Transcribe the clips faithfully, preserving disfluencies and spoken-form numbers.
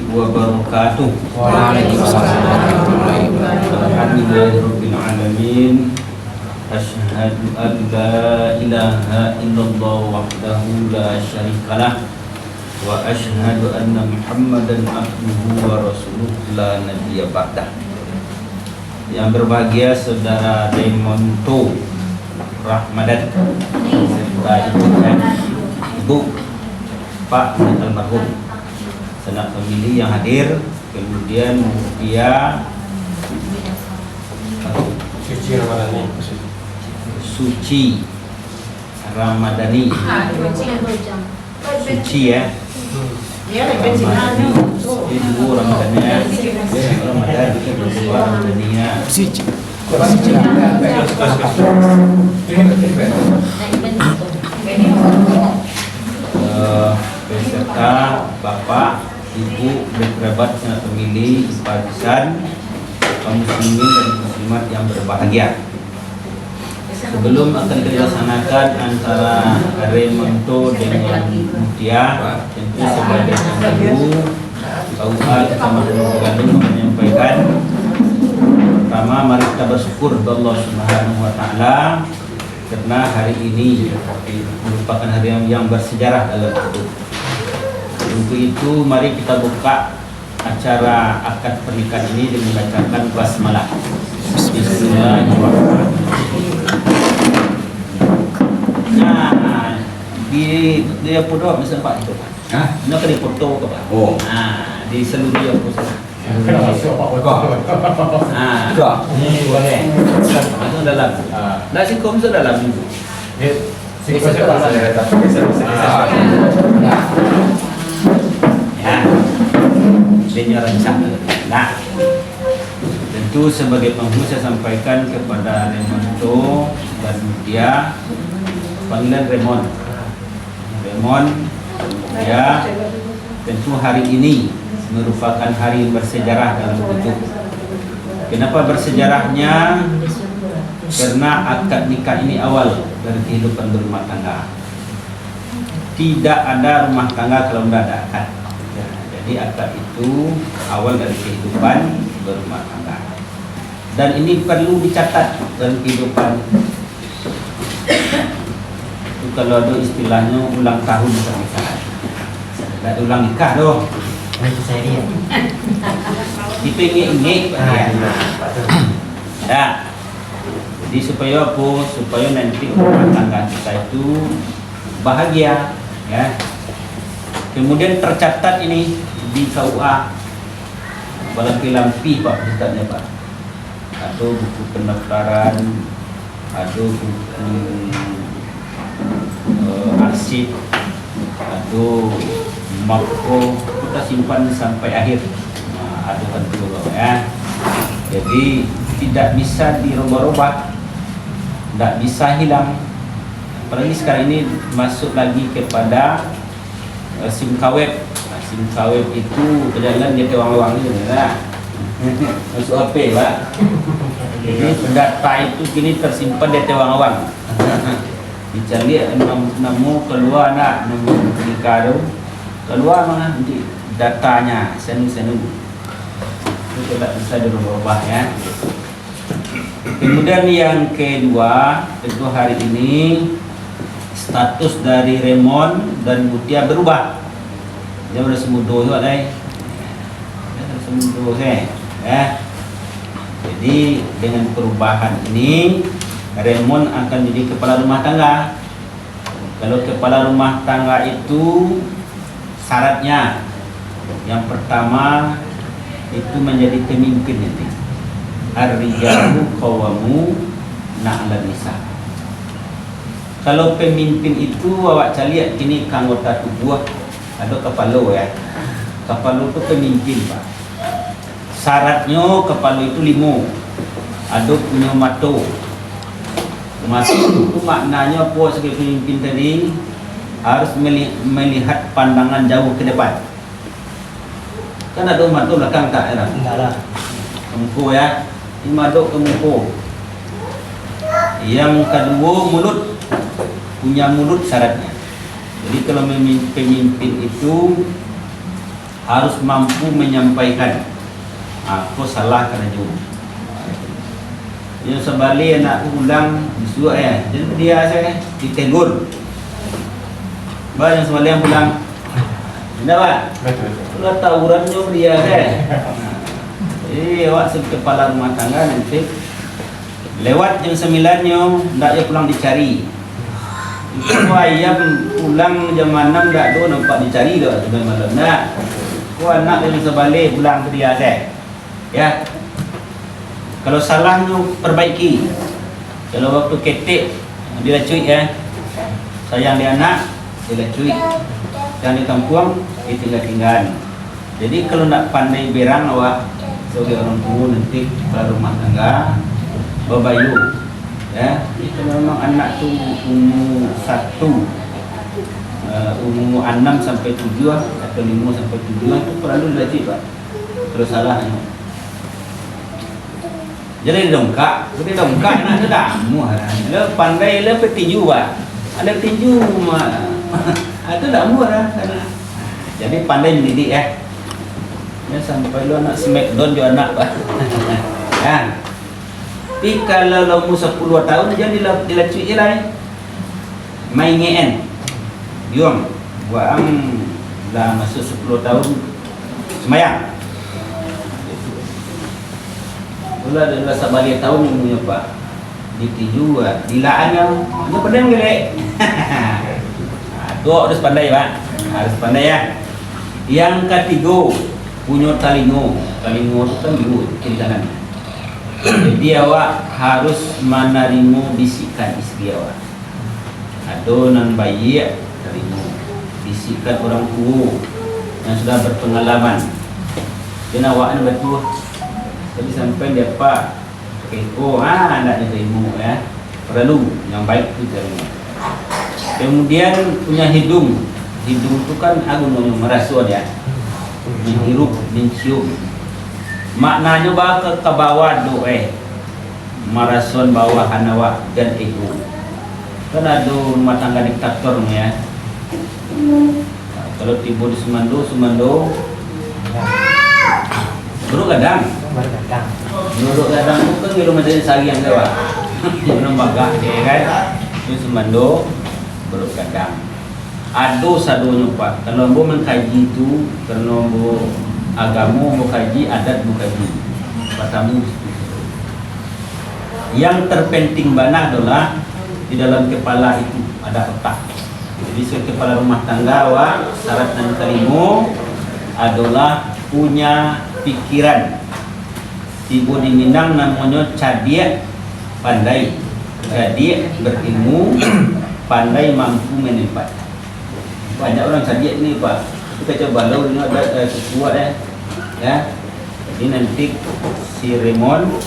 wabarakatuh. Waalaikumsalam warahmatullahi wabarakatuh. Alhamdulillahirabbil alamin. Asyhadu an la ilaha illallah wahdahu la syarikalah. Wa asyhadu anna Muhammadan abduhu wa rasuluh la nabiyya ba'dah. Yang berbahagia Saudara Remonto Ramadan serta ibu dan ibu Pak almarhum, sanak famili yang hadir, kemudian Mutia Suci Ramadhani. Suci Ramadhani. Suci, ya. Ramadhani. Ibu Ramadhani, ya. Ramadhan, Ibu Ramadhani, ya. Suci. Eh, beserta Bapak, Ibu, dan kerabat, sanak famili, simpatisan, kaum muslimin dan muslimat yang berbahagia. Sebelum akan dilaksanakan antara Remonto dengan Mutia, tentu sebagai pendahulu, K U A Kecamatan Tegaluh menyampaikan, pertama, mari kita bersyukur kepada Allah Subhanahu wa Ta'ala karena hari ini merupakan hari yang, yang bersejarah dalam hidup. Untuk itu, mari kita buka acara akad pernikahan ini dengan membacakan basmalah. Bismillahirrahmanirrahim. Nah, di, di apa doa, misal, Pak, itu, Pak? Hah? Nak kena foto ke, Pak? Oh. Nah, di seluruh yang foto. Kena masuk, Pak, foto. Nah. Sudah. Ini boleh. Masuk dalam. Ah. Nah, si Kom masuk dalam itu. Ya. Ya, dia rancak. Nah, tentu sebagai penghulu saya sampaikan kepada Remonto dan Mutia, panggilan Remon. Remon, Mutia, tentu hari ini merupakan hari yang bersejarah dalam hidup. Kenapa bersejarahnya? Karena akad nikah ini awal dari kehidupan berumah tangga. Tidak ada rumah tangga kalau tidak ada akad. Ya, jadi akad itu awal dari kehidupan berumah tangga. Dan ini perlu dicatat dalam kehidupan. Itu kalau ada istilahnya ulang tahun pernikahan. Tidak ada ulang nikah doh. Itu saya dia. Kita ingin-ingin. Ah, iya. Ya. Jadi, supaya apa? Supaya nanti rumah tangga kita itu bahagia, ya. Kemudian tercatat ini di K U A, balampih-lampih, Pak, kitabnya, Pak. Atau buku pendaftaran, atau buku, eh, arsip, atau mako, kita simpan sampai akhir. Nah, ado kan tu, ya. Jadi, tidak bisa dirubah-rubah, tidak bisa hilang. Apalagi sekarang ini masuk lagi kepada, eh, sim kaweb. Nah, sim kaweb itu kejalan di ateh awang-awang tu, ya. Masuk H P, Pak. Jadi, data itu kini tersimpan di ateh awang-awang. Dicaliak nam-, namo kalua ndak, namo nikah tu. Kalua mah nanti datanya, sanu-sanu. Itu tidak bisa dirubah, ya. Kemudian yang kedua, tentu hari ini status dari Remon dan Mutia berubah. Dia udah semudo juga, dai. Dia udah semudo, eh. Ya. Jadi, dengan perubahan ini, Remon akan jadi kepala rumah tangga. Kalau kepala rumah tangga itu syaratnya, yang pertama itu menjadi pemimpin itu. Ar-rijalu qawwamuna 'alan nisa. Kalau pemimpin itu awak caliak kini ka anggota tubuah, ado kapalo, ya. Kapalo tu pemimpin, Pak. Syaratnyo kapalo itu limo. Ado punyo mato. Mato itu maknanyo apo sabagai pamimpin tadi? Harus meli-, melihat pandangan jauh ke depan. Kan ado mato balakang tak, ya? Indak lah. Ka muko, ya. Ini madok ka muko. Yang kaduo, mulut. Punya mulut syaratnya. Jadi, kalau memi-, pemimpin itu harus mampu manyampaikan. Ha, ko salah karajo. Yang sabali anak tu pulang, disuruah, eh, jan dia se, ditegur. Ba, yang sabali yang pulang. Indak, Pak? Betul, betul. Lah tawuran jo dia se. Jadi, awak sebagai kepala rumah tangga nanti lewat jam sambilan nyo, ndak yo pulang dicari. Itu ayam pulang jam anam ndak do nampak dicari do, sampai malam ndak. Ko anak yang sabali pulang ke dia se. Ya. Kalau salah nyo perbaiki. Kalau waktu ketek dilacuik ya. Sayang di anak, dilacuik. Sayang di kampuang, ditinggal-tinggal. Jadi, kalau ndak pandai berang awak, sebagai orang tua nanti kepala rumah tangga, babayo, ya, itu memang anak tu umur satu, eh, umur anam sampai tujuah atau limo sampai tujuah tu perlu dilatih, Pak. Kalau salah, anu. Jadi dongkak, jadi dongkak, nak tu dah amuah lah. Lo pandai lo petinju, Pak. Ada tinju, mah. Ah, tu dah amuah lah. Jadi pandai mendidik, eh. Ya, sampai lo anak smackdown jo anak, Pak. Ya. Tapi kalau lo umur sepuluh tahun, jangan dila-, dilacuik je lah, eh. Main nge-en. Yuang, buat ang lah masuk sepuluh tahun sembayang. Itulah, dah sabaliak tahun umurnyo, Pak. Ditinju, ah, dilaan nyo. Nyo pandai manggelek. Ah, tu harus pandai, Pak. Harus pandai, ya. Yang katigo, punyo talingo. Talingo tu kan dua, kiri kanan. Jadi, awak harus manarimo bisikan isteri awak. Ado nan baiak, tarimo. Bisikan urang tuo yang sudah berpengalaman. Jan awak nan batuah. Jadi sampai dia apa? Keko, ha, ndak ditarimo, ya. Paralu yang baik tu tarimo. Kemudian punya hidung. Hidung tu kan, ah, gunonyo maraso dia. Menghirup, mencium. Maknanyo ba ka, ka bawah tu, eh. Marasoan bawahan awak dan ego. Kan ado rumah tangga diktator ni, ya. Kalau tibo di sumando, sumando, buruak gadang. Buruak gadang. Buruak gadang tu kan di rumah jadi sariang tu, Pak. Di rumah bagak, ya kan? Di sumando, buruak gadang. Ado sadonyo, Pak. Kalau ambo mangkaji tu, karano ambo agamo ambo kaji, adat ambo kaji. Batamu di situ. Yang terpenting bana adolah di dalam kepala itu ada otak. Jadi, sebagai kepala rumah tangga, awak syarat nan kalimo adolah punya pikiran. Tibo di Minang namonyo cadiak pandai, cadiak berilmu, pandai mampu menempatkan. Banyak orang cadiak ni, Pak. Tapi kacau balau ni ada, eh, sesuai, eh. Ya. Jadi nanti si Raymond,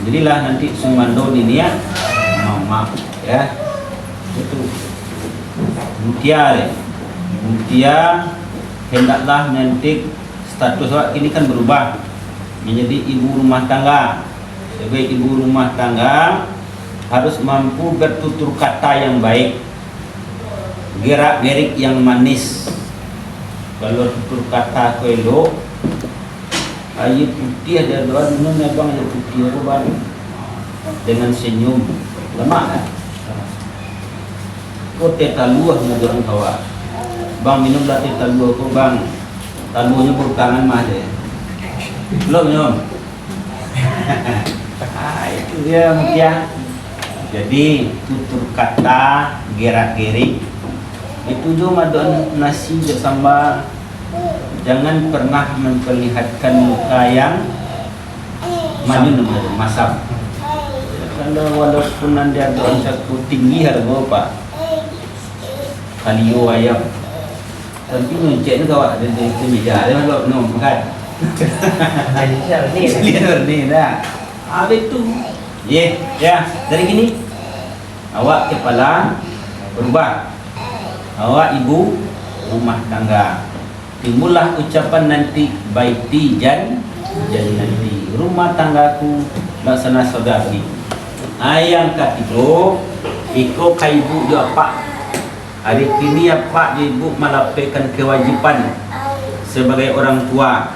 jadilah nanti sumando niniak, mamak, ya. Itu. Mutia, ya. Mutia hendaklah nanti status awak kini kan berubah menjadi ibu rumah tangga. Sebagai ibu rumah tangga, harus mampu bertutur kata yang baik, gerak-gerik yang manis. Kalau tutur kata ko elok, aia putiah di adoan, minum ya, Bang, aia putiah ko, Bang. Dengan senyum. Lemak kan? Ko teh talua ngajaran kawa. Bang, minumlah teh talua ko, Bang. Taluanyo barutangan mah deh. Belum minum. Ah, itu dia, Mutia. Jadi, tutur kata, gerak-gerik, itu tu maduan nasi jo samba. Jangan pernah memperlihatkan muka yang manyun, masam. Kalau walaupun anda doan saku tinggi harga, Pak. Kalio ayam. Tapi nyoncek tu kawak di, di, di meja dia, kalau no, makan. Jadi, siapa ni? Jadi, siapa ni, dah. Habis tu. Ye, ya. Dari gini, awak kepala berubah. Awak ibu rumah tangga. Timbullah ucapan nanti, "Baiti jan, jan nanti. Rumah tanggaku laksana saudari." Ah, yang katigo, iko ka ibu jo apak. Ari kini apak jo ibu malapehkan kewajiban Sabagai urang tua,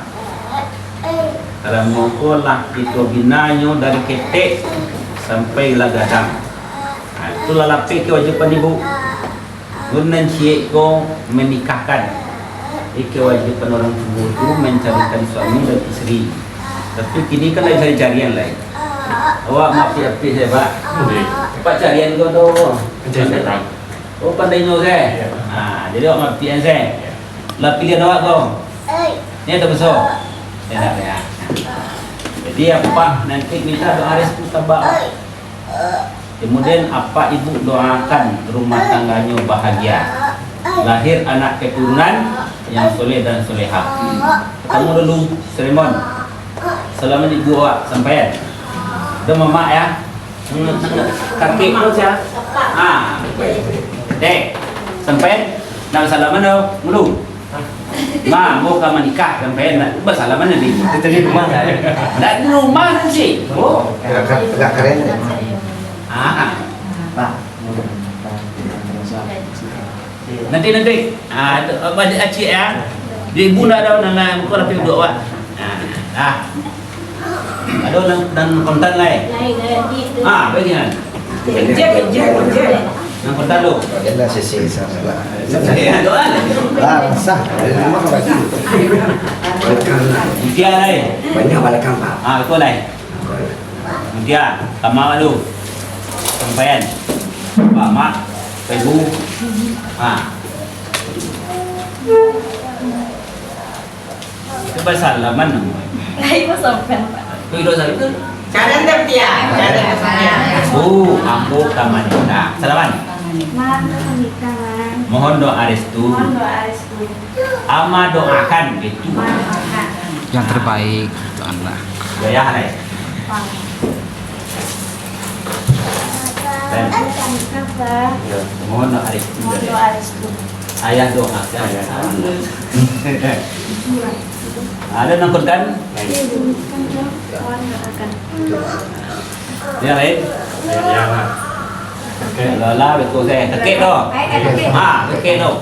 karano ko lah kito binanyo dari ketek sampai lah gadang. Nah, itulah lapeh kewajiban ibu. Mun nan ciek ko manikahkan. Jadi, kewajiban urang tuo tu mancarikan suami dan isteri. Tapi kini kan lain cari-carian lai. Awak maapik-apik sajo, Pak. Iya. Pak carian ko tu. Cari sekarang. Oh, pandai nyo sajo. Iya. Ha, jadi awak maapik sajo. Iya. Lah pilihan awak ko. Ni atau besok? Ya, ya. Jadi, apak nanti minta doa restu tabak. Kemudian, apak ibu doakan rumah tangganyo bahagia, lahir anak keturunan yang soleh dan solehah. Partamo dulu, si Remon. Salaman ibu awak, sampaian. Dah mamak, ya. Kakek tu sia? Ah. Dek, sampaian. Nak salaman dah dulu. Ma, ambo ka manikah, sampai nak basalaman nanti. Itu di rumah, kan? Ndak di rumah nanti. Oh. Agak, agak keren, ya. Ah. Pak. Nanti, nanti. Ah, tu, apa, acik, ya? Di ibu ndak ada, nana, muka tapi duduk, Pak. Ah. Ah. Ado nan, nan kontan lai? Lai, lai, di itu. Ah, bagian. Kejap, kejap, kejap. Nan kontan tu. Bagian dah sisi sama lah. Ya, doa lah. Lah, sah. Dari rumah baju. Belakang lah. Mutia lai. Banyak belakang, Pak. Ah, betul lai. Mutia, sama lu. Sampaian. Pak, Mak, Pak Ibu. Ah. Itu basalaman namo. Lai basalaman, Pak. Itu hidup satu tu. Cadan dah dia. Cadan dah dia. Bu, ambo ka manikah. Salaman. Mak, ambo ka manikah, Mak. Mohon doa restu. Mohon doa restu. Ama doakan itu. Ama doakan. Yang terbaik untuk anak. Gaya, Nek. Bang. Dan ya, mohon doa restu. Mohon doa restu. Ayah doakan. Ayah doakan. Ada nan kontan? Yang lain? Ya, ya. Oke. Alah, alah, betul saya. Tekek tu. Ha, tekek tu.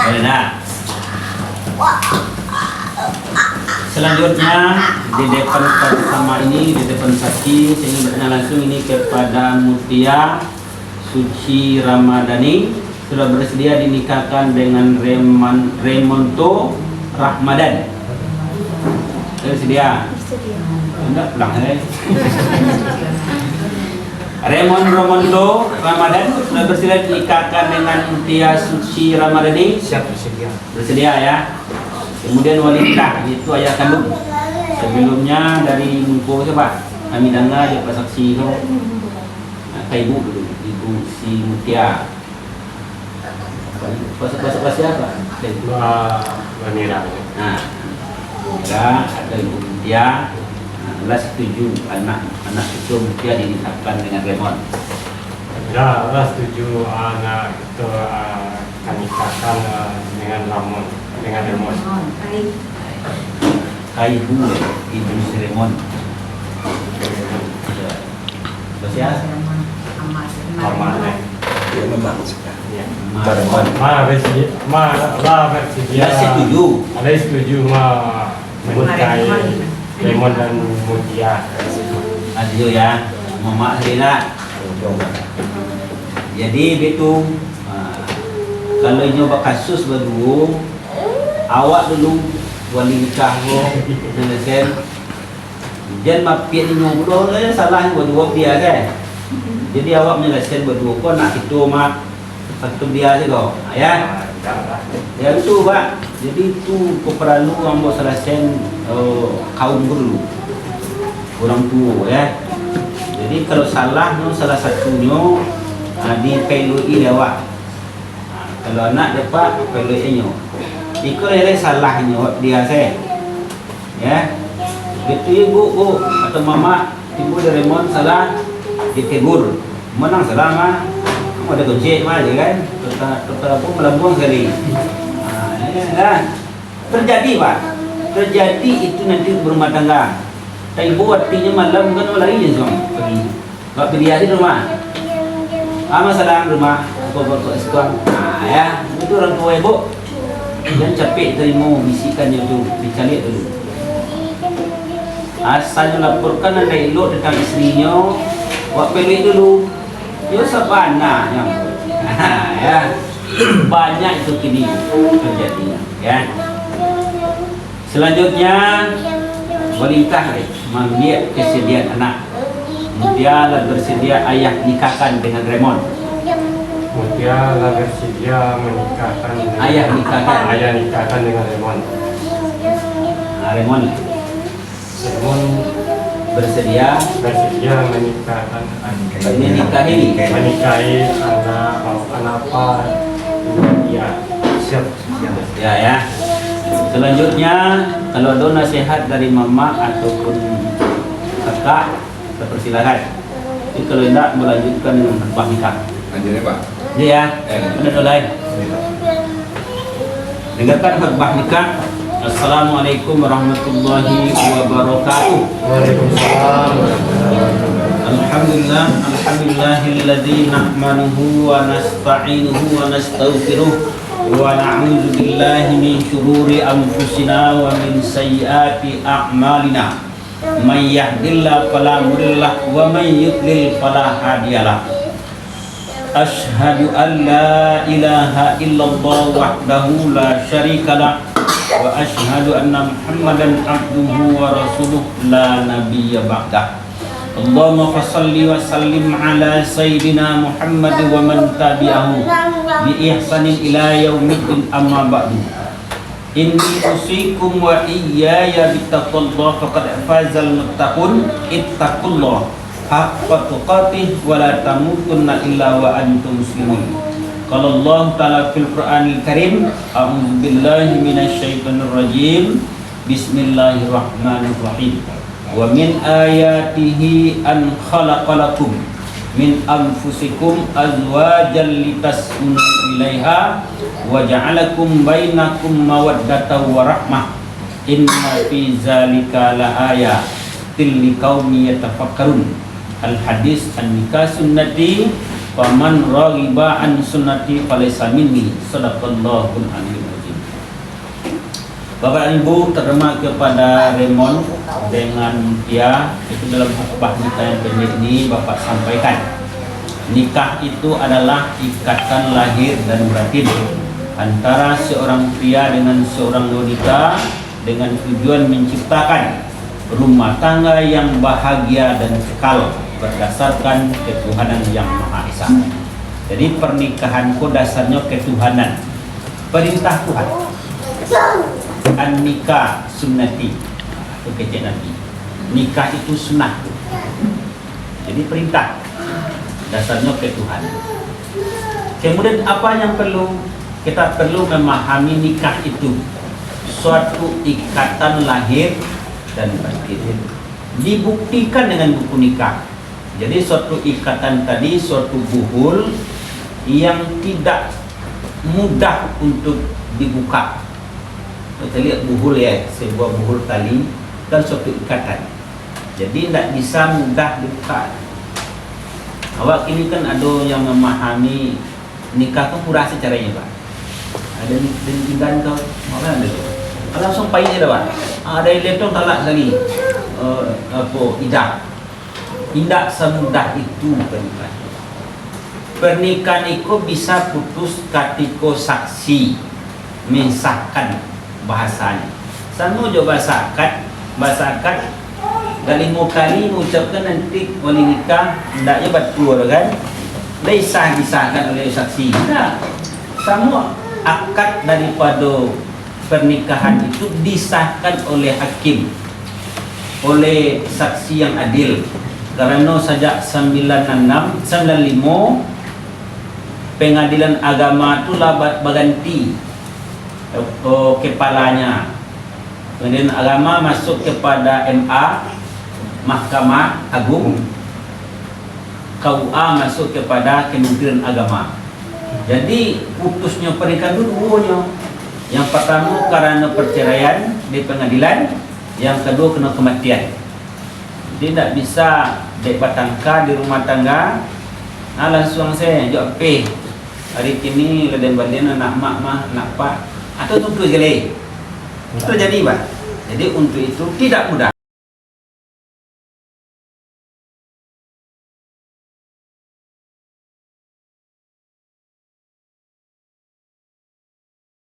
Boleh nak? Selanjutnya, di depan sama ini, di depan saksi, saya ingin bertanya langsung ini kepada Mutia Suci Ramadhani, sudah bersedia dinikahkan dengan Reman-, Remonto Rahmadan. Bersedia? Bersedia. Indak pulang, eh. Remon Romonto Ramadan sudah bersedia dinikahkan dengan Mutia Suci Ramadhani. Siap, bersedia. Bersedia, ya. Kemudian wali nikah, yaitu ayah kandung. Sebelumnya dari muko siapa? Kami dengar je Pak Saksi tu. Nah, ka ibu dulu, ibu si Mutia. Bahasa, bahasa, bahasa apa? Ba-, Banira. Nah, Banira atau ibu Mutia, nah, lah setuju anak, anak cucu Mutia dinikahkan dengan Remon. Ya, lah setuju anak kita, ah, kami nikahkan, ah, dengan Ramon, dengan Remon. Ka ibu, ibu si Remon. Siapa? Amat, eh. Ya, memang suka. Ya. Amat. Ma, bersedia, ma, lah bersedia. Lah setuju. Lah setuju, ma, menikahi Remon dan Mutia. Setuju, ya. Mamak sendiri lah. Jadi, begitu. Ha, kalau inyo bakasus baduo, awak dulu wali nikah ko, nyalesen. Jan mapiak inyo pulo, lah salah inyo baduo, bia kan. Jadi, awak manyalesen baduo ko, nak kito ma-, satu bia sajo, ya. Ya, itu, Pak. Jadi, itu ko paralu ambo salesen, eh, kaum ko dulu. Urang tuo, ya. Jadi, kalau salah nyo, salah satunyo, ah, dipailoi dek awak. Ah, kalau anak dapek, pailoi inyo. Iko lai salahnyo, bia sajo. Ya. Betul, Ibu, Bu, atau Mamak, Ibu dari Remon salah ditegur. Menang salah, mah. Kamu ada gojek, mah, ya kan? Kota, kota apa, melambung sekali. Ah, ya, kan? Terjadi, Pak. Terjadi itu nanti berumah tangga. Taibo artinyo malam kan, oh, lari je suang pagi. Bak pilihan di rumah. Ah, masalah rumah. Apa, apa, apa, suang. Ah, ya. Itu orang tua ibu. Jan capek tarimo bisikannyo tu. Dicaliak dulu. Asalnyo laporkan nan indak elok tantang istrinyo, wak peluik dulu. Yo, sabananyo. Ya. Banyak itu kini terjadi, ya. Selanjutnya, balingkah deh, maambiak kesediaan anak. Mutia lah bersedia ayah nikahkan dengan Remon. Mutia lah bersedia menikahkan dengan Ayah nikahkan. Ayah nikahkan dengan Remon. Ah, Remon. Remon Bersedia bersedia menikahkan, menikahi. Menikahi anak, anak apa? Ya, siap, siap. Ya, ya. Selanjutnya, kalau ada nasihat dari mama ataupun kakak, dipersilakan. Tapi kalau indak, melanjutkan dengan khutbah nikah. Lanjut ya, Pak. Iya, ya. Eh. Mana tu lain? Iya. Dengarkan khutbah nikah. Assalamualaikum warahmatullahi wabarakatuh. Waalaikumsalam warahmatullahi wabarakatuh. Alhamdulillah, alhamdulillahilladzi nahmaduhu wa nasta'inuhu wa nastaghfiruh wa na'udzu billahi min syururi anfusina wa min sayyiati a'malina. May yahdillahu fala mudhillalah wa may yudlil fala hadiyalah. Asyhadu an la ilaha illallah wahdahu la syarikalah, wa asyhadu anna Muhammadan abduhu wa rasuluh la nabiyya ba'dah. Allahumma fasalli wa sallim ala sayyidina Muhammad wa man tabi'ahu bi ihsanin ila yaumiddin, amma ba'du. Inni usikum wa iyyaya bittaqwallah, faqad fazal muttaqun, ittaqullah haqqa tuqatih wa la tamutunna illa wa antum muslimun. Qala Allahu ta'ala fil Qur'anil Karim, a'udzu billahi minasy syaithanir rajim. Bismillahirrahmanirrahim. Wa min ayatihi an khalaqa lakum min anfusikum azwajan litaskunu ilaiha wa ja'alakum bainakum mawaddatan wa rahmah. Inna fi zalika la ayatil liqaumi yatafakkarun. Al hadis, an nikah sunnati, faman raghiba an sunnati falaisa minni. Sadaqallahul aliyul azim. Bapak Ibu, terutama kepada Remon dengan Mutia, itu dalam khutbah nikah yang pendek ini Bapak sampaikan. Nikah itu adalah ikatan lahir dan batin antara seorang pria dengan seorang wanita dengan tujuan menciptakan rumah tangga yang bahagia dan kekal berdasarkan ketuhanan Yang Maha Esa. Jadi, pernikahan ko dasarnyo ketuhanan, perintah Tuhan. An-nikah sunnati. Itu kecek Nabi. Nikah itu sunnah. Jadi, perintah. Dasarnyo ketuhanan. Kemudian, apa yang perlu? Kita perlu memahami nikah itu suatu ikatan lahir dan batin. Dibuktikan dengan buku nikah. Jadi, suatu ikatan tadi, suatu buhul yang tidak mudah untuk dibuka. Kita lihat buhul, ya, sebuah buhul tali, kan suatu ikatan. Jadi, ndak bisa mudah dibuka. Awak kini kan ado yang memahami nikah tu murah secaranyo, Pak. Ado ni, ado ni pinggan tu, makan ado tu. Langsung pai je dah, Pak. Ah, dari letong talak tadi. Eh, apo, idah. Indak samudah itu pernikahan. Pernikahan iko bisa putus katiko saksi mensahkan bahasanyo. Samo jo bahaso akad, bahaso akad dah limo kali mengucapkan nanti wali nikah, hendaknyo batua tu kan. Dah sah disahkan oleh saksi. Indak. Samo akad daripado pernikahan itu disahkan oleh hakim, oleh saksi yang adil. Karano sajak sambilan anam, sambilan limo, Pengadilan Agama tu lah ba-, baganti, eh, kepalanya. Pengadilan Agama masuk kepada M A, Mahkamah Agung. K U A masuk kepada Kementerian Agama. Jadi, putusnyo pernikahan tu duonyo. Yang partamo karano parcaraian di pangadilan, yang kaduo karano kamatian. Jadi, indak bisa dek batangka di rumah tangga, nah, langsuang se jo apeh. Ari kini lah den balian anak mak mah, anak pak, atau tuntuik sakali. Itu tajadi, Pak. Jadi, untuak itu tidak mudah.